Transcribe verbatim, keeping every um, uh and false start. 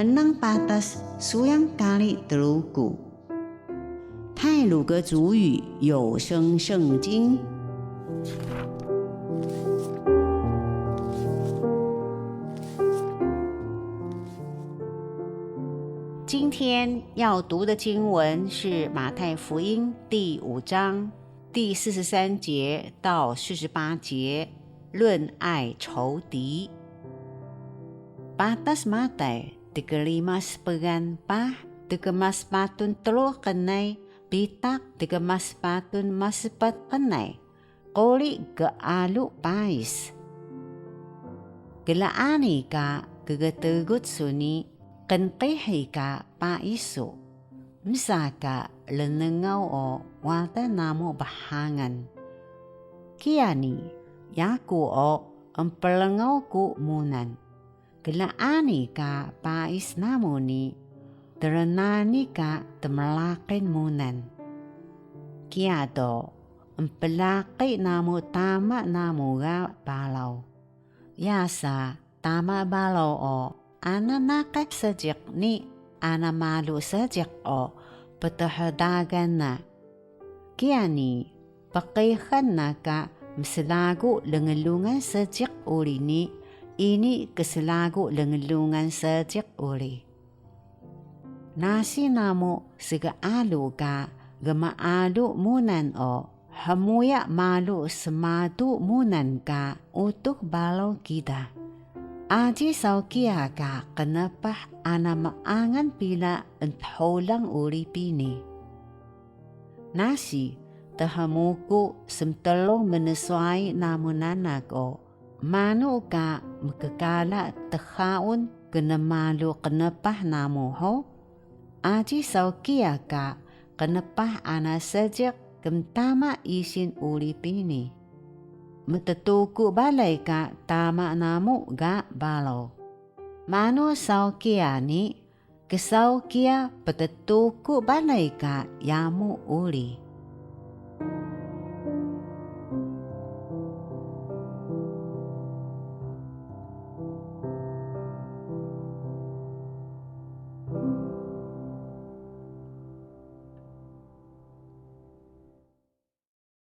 Mnang patas suyang kari Truku. 太魯閣族語有聲聖經。今天要讀的經文是馬太福音第五章第四十三節到四十八節，論愛仇敵。Patas Matay, tgrima spgan paah, tgmaspatul tru qnay, bitaq tgmaspatul maspat qnay, quri gealu pais. Klaani ka ggtgut su ni qnqihi ka pais su, msa ka rnngaw o wada namu bhangan. Kiya ni, yaku o emprngaw ku munan. Klaani ka pais namu ni, trnani ka tmlaqi munan. Kiya do, emplaqi namu Tama namu ga baraw. Yasa Tama baraw o ana naqih seejiq ni ana malu seejiq o pthdagan na. Kiya ni, pqixan na ka mslagu lnglungan seejiq uri ni ini kslagu lnglungan seejiq uri. Nasi namu sgealu ka gmaalu munan o hmuya malu smadu munan ka Utux Baraw kida. Aji saw kiya ka qnpah ana meangan pila ntxulang uri pini. Nasi, thmuku smtrung mnswayi namu nanak o, manu ka mkkala txaun knmalu qnpah namu hug? Aji saw kiya ka qnpah ana seejiq kmtama isin uri pini. Mttuku balay ka Tama namu ga baraw. Manu saw kiya ni, ksaw kiya pttuku balay ka yamu uri.